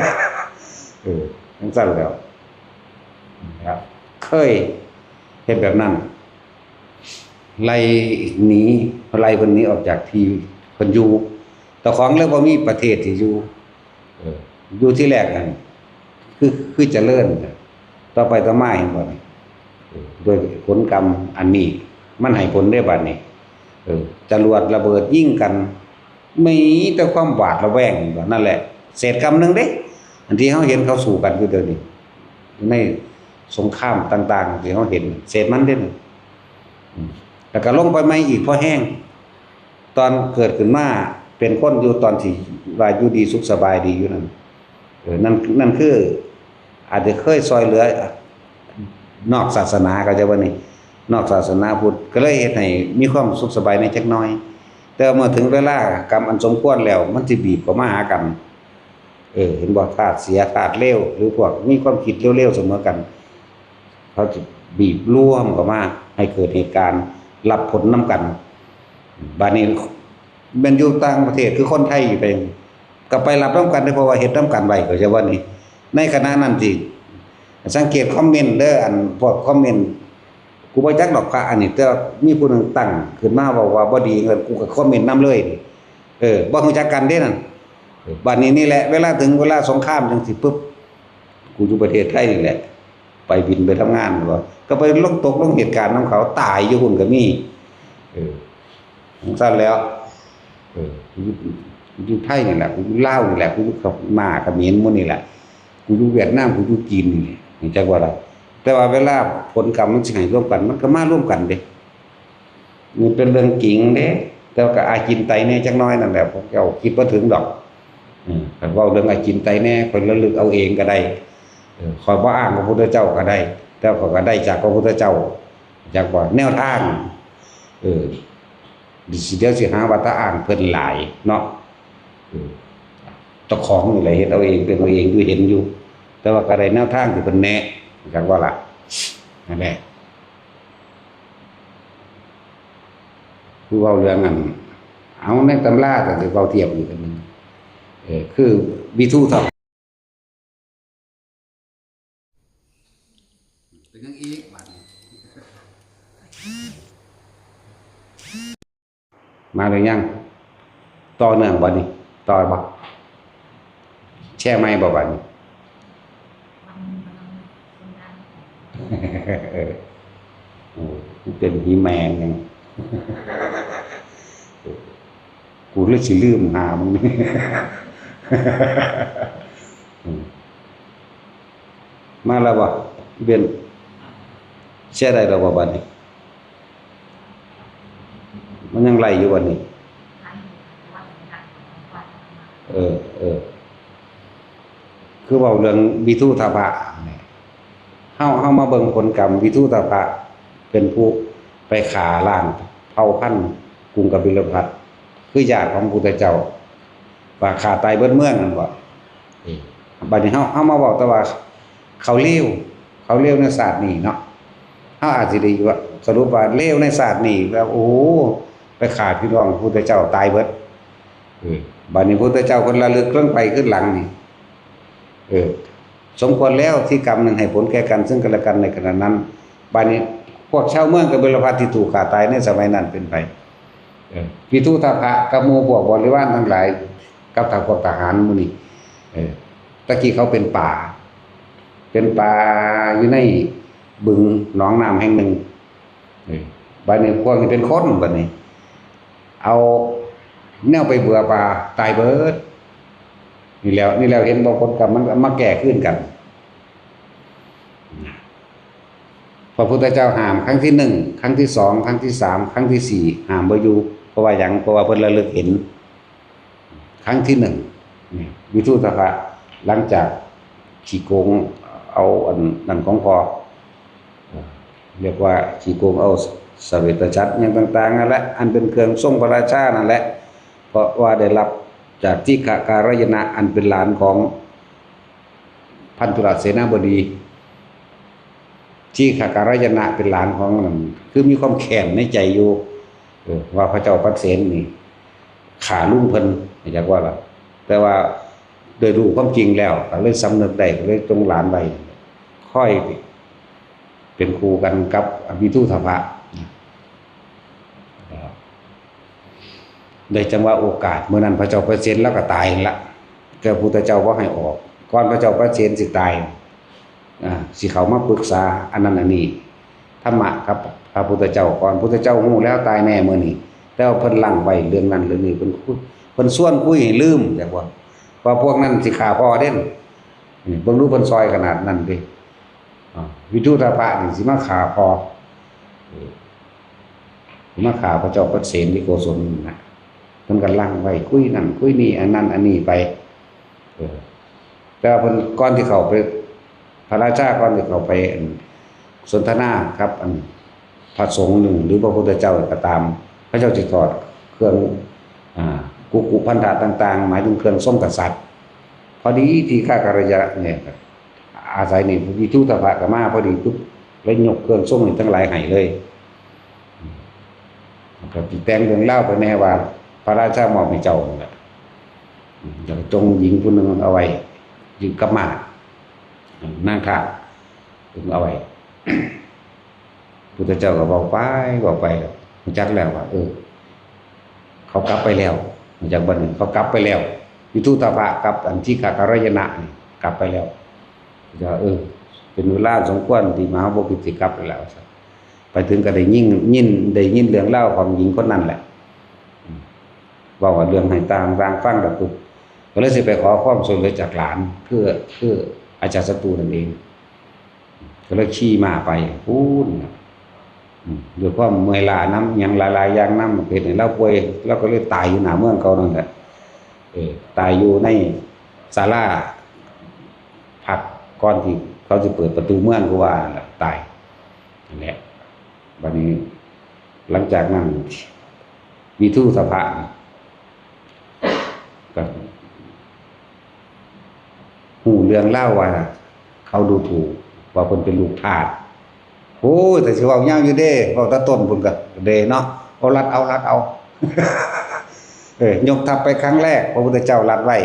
ๆ เออ จั่งซั่นแหล้ว นะครับ เคยเฮ็ดแบบนั้น ไล่หนี ไล่เพิ่นหนีออกจากที่เพิ่นอยู่ เจ้าของเลยบ่มีประเทศที่อยู่ เออ อยู่ที่แรกนั่น คือ คือเจริญ ต่อไปต่อมาเห็นบ่นี่ เออ ด้วยผลกรรมอันนี้ มันให้ผลได้บัดนี้ เออ จรวดระเบิดยิงกัน มีแต่ความหวาดระแวง นั่นแหละ เศษกรรมหนึ่งเด้ อันที่เฮาเห็นเขาสู้กันอยู่เดี๋ยวนี้ ในสงครามต่างๆ ที่เฮาเห็น เศษมันเด้ อืม แล้วก็ลงไปใหม่อีกพอแฮง ตอนเกิดขึ้นมาเป็นคนอยู่ ตอนที่ว่าอยู่ดีสุขสบายดีอยู่นั่น เออ นั่น นั่นคือ อาจจะเคยซอยเหลือ นอกศาสนา เข้าใจบ่นี่ นอกศาสนาพุทธ ก็เลยเฮ็ดให้มีความสุขสบายในจักหน่อย แต่เมื่อถึงเวลากรรมอันสมควรแล้ว มันสิบีบเข้ามาหากัน เออ เห็นบ่ ธาตุเสีย ธาตุเลว หรือพวกมีความคิดเลวๆเสมอกัน เขาจะบีบรวมเข้ามาให้เกิดเหตุการณ์รับผลนำกัน บัดนี้แม่นอยู่ต่างประเทศคือคนไทยไป ก็ไปรับนำกันเด้ เพราะว่าเฮ็ดนำกันไว้ เข้าใจบ่นี่ ในขณะนั้นสิสังเกตคอมเมนต์เด้อ อันพวกคอมเมนต์ กูบ่จักดอกพระอันนี้ แต่ว่ามีผู้หนึ่งตั้งขึ้นมาบอกว่าบ่ดี กูก็คอมเมนต์นำเลย เออ บ่รู้จักกันเด้นั่น บัดนี้นี่แหละ เวลาถึงเวลาสงครามจั่งซี้ปุ๊บ กูอยู่ประเทศไทยนี่แหละ ไปบินไปทำงานบ่ ก็ไปลงตกลงเหตุการณ์นำเขา ตายอยู่พุ้นก็มี เออ จั่งซั่นแหล้ว เออ กูอยู่ กูอยู่ไทยนี่แหละ กูอยู่ลาวนี่แหละ กูอยู่พม่าเขมรหมู่นี่แหละ กูอยู่เวียดนาม กูอยู่จีนนี่แหละ รู้จักบ่ล่ะ แต่ว่าเวลาผลกรรมมันสิให้ร่วมกัน มันก็มาร่วมกันเด้ นี่เป็นเรื่องจริงเด้ แต่ว่าก็อาจินไตยแหน่จักหน่อยนั่นแหละ พวกเจ้าคิดบ่ถึงดอก อืม คันเว้าเรื่องอาจินไตยแหน่ ข้อยระลึกเอาเองก็ได้ เออ ข้อยบ่อ้างพระพุทธเจ้าก็ได้ แต่ข้อยก็ได้จากพระพุทธเจ้า จักว่าแนวทาง เออ สิเดี๋ยวสิหาว่าตาอ้างเพิ่นหลายเนาะ เออ เจ้าของนี่แหละเฮ็ดเอาเอง เป็นเอาเองอยู่ เห็นอยู่ แต่ว่าก็ได้แนวทางที่เพิ่นแนะ จักว่าล่ะ นั่นแหละ คือเว้าเรื่องอัน เอาในตำราก็สิเว้าเทียบอีกอันหนึ่ง เออ คือวิทูธรรม เป็นหยังอีกบาดนี้ มาหรือยัง ต่อเนื่องบ่นี่ ต่อบ่ แชร์ใหม่บ่บาดนี้ เออ โอ้ มันเป็นหีแมงหยัง กูเลยสิลืมหามึง อืม มาแล้วบ่ เบน แชร์ได้แล้วบ่บัดนี้ มันยังไล่อยู่บัดนี้ เออ เออ คือเว้าเรื่องวิทูธพะเนี่ย เฮา เฮามาเบิ่งผลกรรม วิทูธพะเป็นผู้ไปฆ่าล้างเผ่าพันธุ์กรุงกบิลพัสดุ์ คือญาติของพุทธเจ้า ว่าฆ่าตายเบิดเมืองนั่นบ่ เออ บัดนี้เฮา เฮามาเว้าแต่ว่าเขาเลว เขาเลวในชาตินี้เนาะ เฮาอาจสิได้ว่า สรุปว่าเลวในชาตินี้ แล้ว โอ้โห ไปฆ่าพี่น้องพุทธเจ้าตายเบิด เออ บัดนี้พุทธเจ้าเพิ่นระลึกลงไปขึ้นหลังนี่ เออ สมควรแล้วที่กรรมหนึ่งให้ผลแก่กันซึ่งกันและกันในขณะนั้น บัดนี้พวกชาวเมืองกบิลพัสดุ์ที่ถูกฆ่าตายในสมัยนั้นเป็นไผ เออ วิทูธพะกับหมู่พวกบริวารทั้งหลาย กับทางพวกทหารหมู่นี้ เออ ตะกี้เขาเป็นป่า เป็นป่าอยู่ในบึงหนองน้ำแห่งหนึ่ง เออ บัดนี้พวกนี้เป็นคนบัดนี้ เอาแนวไปเบื่อป่าตายเบิด นี่แล้ว นี่แล้วเห็นบ่ ผลกรรมมันมาแก้คืนกัน พระพุทธเจ้าห้ามครั้งที่หนึ่ง ครั้งที่สอง ครั้งที่สาม ครั้งที่สี่ ห้ามบ่อยู่ เพราะว่าหยัง เพราะว่าเพิ่นระลึกเห็น ครั้งที่หนึ่ง นี่ วิทูธพะ หลังจากขี้โกงเอาอันนั้นของพ่อ เอ่อ เรียกว่าขี้โกงเอาเสวตฉัตรหยังต่างๆ นั่นแหละ อันเป็นเครื่องทรงพระราชานั่นแหละ เพราะว่าได้รับจากทิคการายนะ อันเป็นหลานของพันธุราชเสนาบดี ทิคการายนะเป็นหลานของนั่น คือมีความแค้นในใจอยู่ เออ ว่าพระเจ้าปเสนนี่ฆ่าลุงเพิ่น จักว่าล่ะ แต่ว่า โดยรู้ความจริงแล้ว ก็เลยสำนึกได้ ก็เลยจงหลานไว้ ค่อยเป็นคู่กันกับวิทูธพะ ได้จังหวะโอกาส มื้อนั้นพระเจ้าปเสนลาวก็ตายนั่นละ แต่พุทธเจ้าบ่ให้ออก ก่อนพระเจ้าปเสนสิตาย อ่า สิเข้ามาปรึกษาอันนั้นอันนี้ ธรรมะกับพระพุทธเจ้าก่อน พุทธเจ้าฮู้แล้วตายแน่มื้อนี้ แต่ว่าเพิ่นลังไว้เรื่องนั้นเรื่องนี้ เพิ่นคุย เพิ่นชวนคุยให้ลืม แต่ว่า ว่าพวกนั้นสิฆ่าพ่อเด้ นี่ เบิ่งดูเพิ่นซอยขนาดนั้นเด้ อ่า วิทูธพะนี่สิมาฆ่าพ่อ เออ สิมาฆ่าพระเจ้าปเสนที่โกศลนั่นนะ เพิ่นก็ลังไว้ คุยนั่นคุยนี่ อันนั้นอันนี้ไป เออ แต่ว่าเพิ่นก่อนที่เข้าไป พระราชาก่อนที่เข้าไป อัน สนทนาครับ อัน พระสงฆ์หนึ่ง หรือพระพุทธเจ้าก็ตาม พระเจ้าสิถอดเครื่อง อ่า กุกกุภัณฑะต่างๆ หมายถึงเครื่องทรงกษัตริย์ พอดีทีฆะกัลยะเนี่ย อาศัยนี่วิทูธพะก็มาพอดีปุ๊บ เลยยกเครื่องทรงนี่ทั้งหลายให้เลย ก็สิแต่งเรื่องเล่าวไปแน่ว่า พระราชามอบให้เจ้านั่นแหละ แล้วก็จงหญิงผู้หนึ่งเอาไว้ อยู่กับม้า นางทาส เพิ่นเอาไว้ พุทธเจ้าก็เว้าไป เว้าไป รู้จักแล้วว่า เออ เขากลับไปแล้ว รู้จักบ่นี่ เขากลับไปแล้ว วิทูธพะกับอันทีฆะกัลยะนี่กลับไปแล้ว ก็ เออ เป็นเวลาสมควรที่มหาบพิตรสิกลับแล้ว ไปถึงก็ได้ยิน ยิน ได้ยินเรื่องราวของหญิงคนนั้นแหละ อืม เว้าเรื่องให้ต่างๆฟัง แล้วปุ๊บ ก็เลยสิไปขอความช่วยเหลือจากหลาน คือ คืออาจารย์ศัตรูนั่นเอง ก็เลยขี่ม้าไปพู้นน่ะ อืม ด้วยความเมื่อยล้านำ หยังหลายๆอย่างนำ เฮ็ดให้ลาวป่วย ลาวก็เลยตายอยู่หน้าเมืองเก่านั่นแหละ เออ ตายอยู่ในศาลาพัก ก่อนที่เขาสิเปิดประตูเมือง คือว่านั่นแหละ ตาย นั่นแหละ บัดนี้ หลังจากนั้น วิทูธพะ ก็ ฮู้เรื่องราวว่า เขาดูถูกว่าเพิ่นเป็นลูกทาส โอ้ย แต่สิเว้ายาวอยู่เด้ เว้าแต่ต้นพุ้นก็เด้เนาะ เอาลัดเอา ลัดเอา เออ ยกทัพไปครั้งแรก พระพุทธเจ้าลัดไว้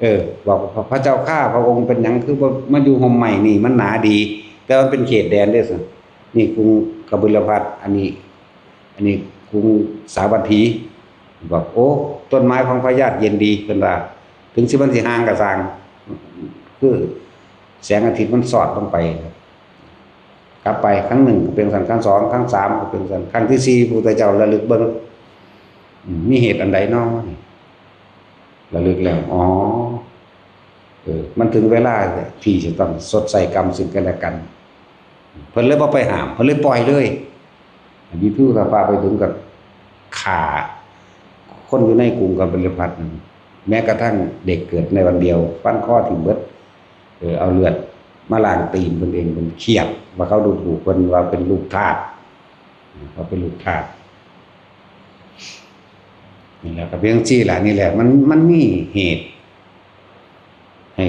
เออ บอกว่า "พระเจ้าข้า พระองค์เป็นหยังคือบ่มาอยู่ฮ่มไม้นี่ มันหนาดี แต่มันเป็นเขตแดนเด้อ" ซั่น นี่กรุงกบิลพัสดุ์ อันนี้ อันนี้กรุงสาวัตถี บอก "โอ้ ต้นไม้ของพญาติเย็นดี" เพิ่นว่า "ถึงสิมันสิห่างก็ซ่าง คือแสงอาทิตย์มันสอดลงไป" กลับไปครั้งหนึ่งก็เป็นจั่งซั้น ครั้งสอง ครั้งสามก็เป็นจั่งซั้น ครั้งที่สี่พระพุทธเจ้าระลึกเบิ่ง อืม มีเหตุอันใดน้อ ระลึกแล้ว อ๋อ เออ มันถึงเวลาที่จะต้องชดใช้กรรมซึ่งกันและกัน เพิ่นเลยบ่ไปห้าม เพิ่นเลยปล่อยเลย วิทูธพะไปถึงก็ฆ่าคนอยู่ในกรุงกบิลพัสดุ์นั่น แม้กระทั่งเด็กเกิดในวันเดียว ฟันคอทิ่มเบิด เออ เอาเลือดมาล้างตีนเพิ่นเอง เพิ่นเครียดว่าเขาดูถูกเพิ่นว่าเป็นลูกทาส ว่าเป็นลูกทาส นี่แหละ ก็เป็นจั่งซี้ล่ะ นี่แหละ มัน มันมีเหตุ ให้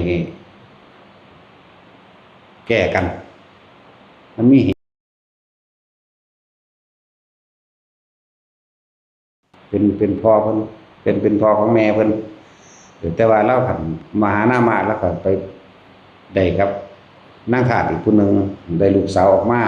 แก้กัน มันมีเหตุ เป็น เป็นพ่อเพิ่น เป็น เป็นพ่อของแม่เพิ่น เออ แต่ว่าลาวคันมหานามะ ลาวก็ไปได้กับนางทาสอีกผู้หนึ่ง ได้ลูกสาวออกมา